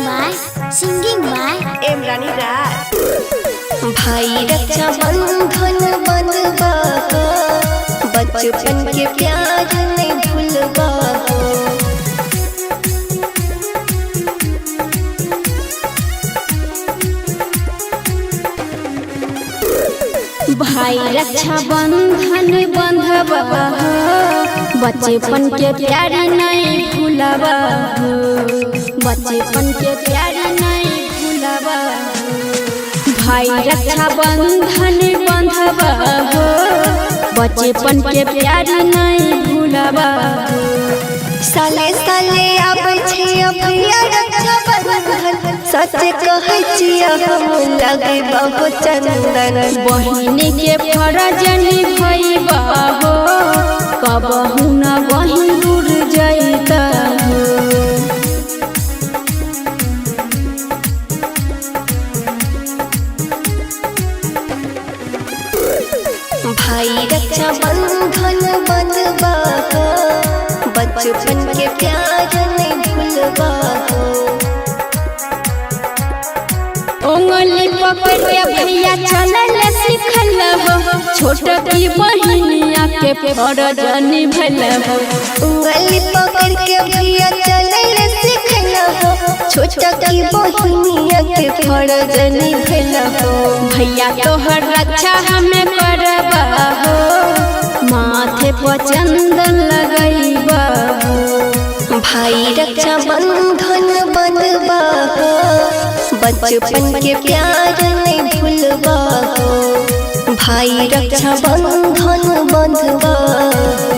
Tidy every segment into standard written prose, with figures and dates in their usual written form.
by singing by M Rani Raj. भाई रक्षा बंधन बंधवा हो, बचपन के प्यार नहीं भूलवा हो। भाई रक्षा बंधन बंधवा हो, बचपन के प्यार नहीं भूलवा हो, बचपन के प्यार नहीं भूलवा हो। भाई रक्षा बंधन बंधवा हो, बचपन के प्यार नहीं भूलवा हो। साले साले आबै छै भैया रक्षा बंधन, सच कहै छियै हम लगे बहुत चंदन। बहिन के फरज निभैबा हो, कबहू न बहिन दूर जैता हो। भाई रक्षा बंधन बंधवा हो, बचपन के प्यार नहीं भूलवा हो। उंगली पकड़ के भैया चलल सिखल हो, छोट की बहिनिया के फरज निभल हो। उंगली पकड़ के भैया चलल सिखल हो, छोटा की बहिनिया के फरज निभल हो। भैया तोहर रक्षा हमें करबा हो, माथे पर चंदन लगैबा हो। भाई रक्षा बंधन बंधवा हो, बचपन के प्यार नहीं भूलवा हो। भाई रक्षा बंधन बंधवा हो।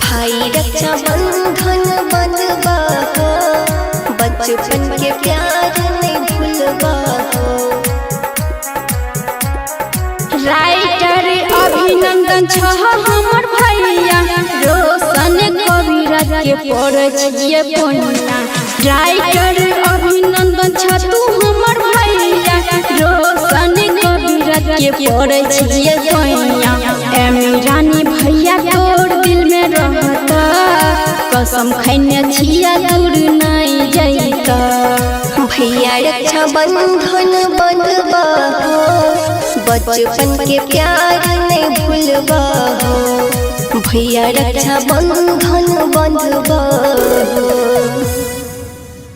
भाई रक्षा बंधन बंधवा हो, बचपन के प्यार नहीं भूलवा हो। राइटर अभिनंदन छह हमर भैया, रोशन कविराज के पड़ै छियै पनिया। राइटर अभिनंदन छह तू हमर भैया, रोशन कविराज के पड़ै छियै पनिया। एमी रानी भैया तोर दिल में रहता, कसम खैने छिया दूर नहीं जैता। भैया रक्षा बंधन बंधवा हो, बचपन के प्यार नहीं भूलवा हो। भैया रक्षा बंधन बंधवा हो।